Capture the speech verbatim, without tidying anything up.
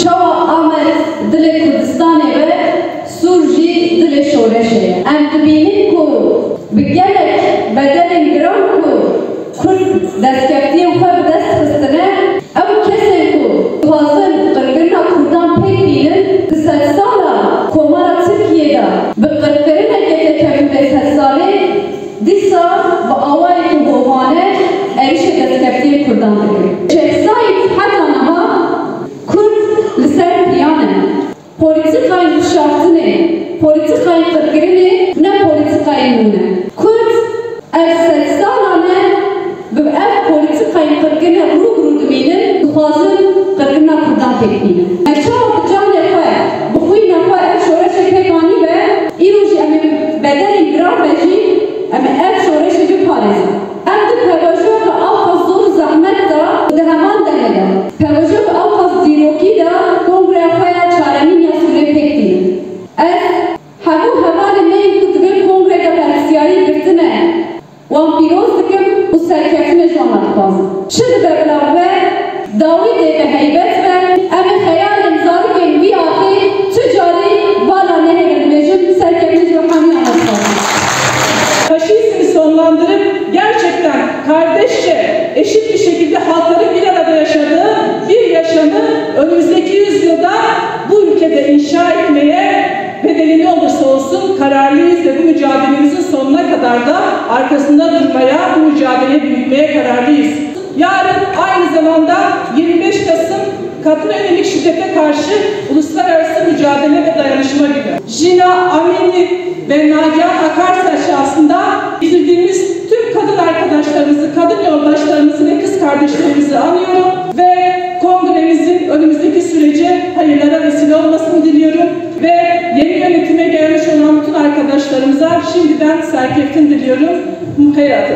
Çawa Amed dilê Kurdistanê be, Sûr jî dilê şoreşê ye. Em dibînin ku bi gelek bedelên giran ku Kurd destkeftiyên xwe bi dest xistine, ew kesên ku dixwazin qirkirina Kurdan pêk bînin, di sedsala Komara Tirkiyê de bi qirkirineke têkevî bê sedsalî, dîsa bi awayekî hovane êrişê destkeftiyên Kurdan dikin. Şêx Seîd heta niha Kurd li ser piyan e. Polîtîkayên xişaftinê, polîtîkayên qirkirinê ne polîtîkayên nû ne. Kurd ev sedsalan e bi ev polîtîkayên qirkirinê rû bi rû dimînin, dixwazin qirkirina Kurdan pêk bînin. Em çawa bi canê xwe, bi xwîna xwe ev şoreşê pêk anîbe, îro jî em ê bedelên giran be jî em ê ev şoreşê biparêzin. Em di pevajoyeke ewqas zor û zehmet de û di heman demê de pevajoyeke ewqas dîrokî de kongreya xwe ya çaremîn ya Sûrê pêk tînin. Ez hemû hevalên me yên ku di vê kongrê de berpirsiyarî girtine wan pîroz dikim û serkeftinê ji wan re dixwazim. Çi dibe bila be, dawî dê bi heybet be, em ê xeyalên zarokên vî axê tu carî vala nehêlin. Dibêjim serkeftinê ji bo hemûyan re dixwazim. Faşizmi sonlandırıp gerçekten kardeşçe, eşit bir şekilde halkların bir arada yaşadığı bir yaşamı önümüzdeki yüzyılda bu ülkede inşa etmeye, bedeli ne olursa olsun kararlıyız ve bu mücadelemizin sonuna kadar da arkasında durmaya, bu mücadeleyi büyütmeye kararlıyız. Yarın aynı zamanda yirmi beş Kasım kadına yönelik şiddete karşı uluslararası mücadele ve dayanışma günü. Jina Amînî ve Nagihan Akarsaç şahsında yitirdiğimiz tüm kadın arkadaşlarımızı, kadın yoldaşlarımızı ve kız kardeşlerimizi anıyorum ve kongremizin önümüzdeki sürece hayırlara vesile olmasını diliyorum ve yeni yönetime gelmiş olan bütün arkadaşlarımıza şimdiden serkeftin diliyorum. Mukeyatı.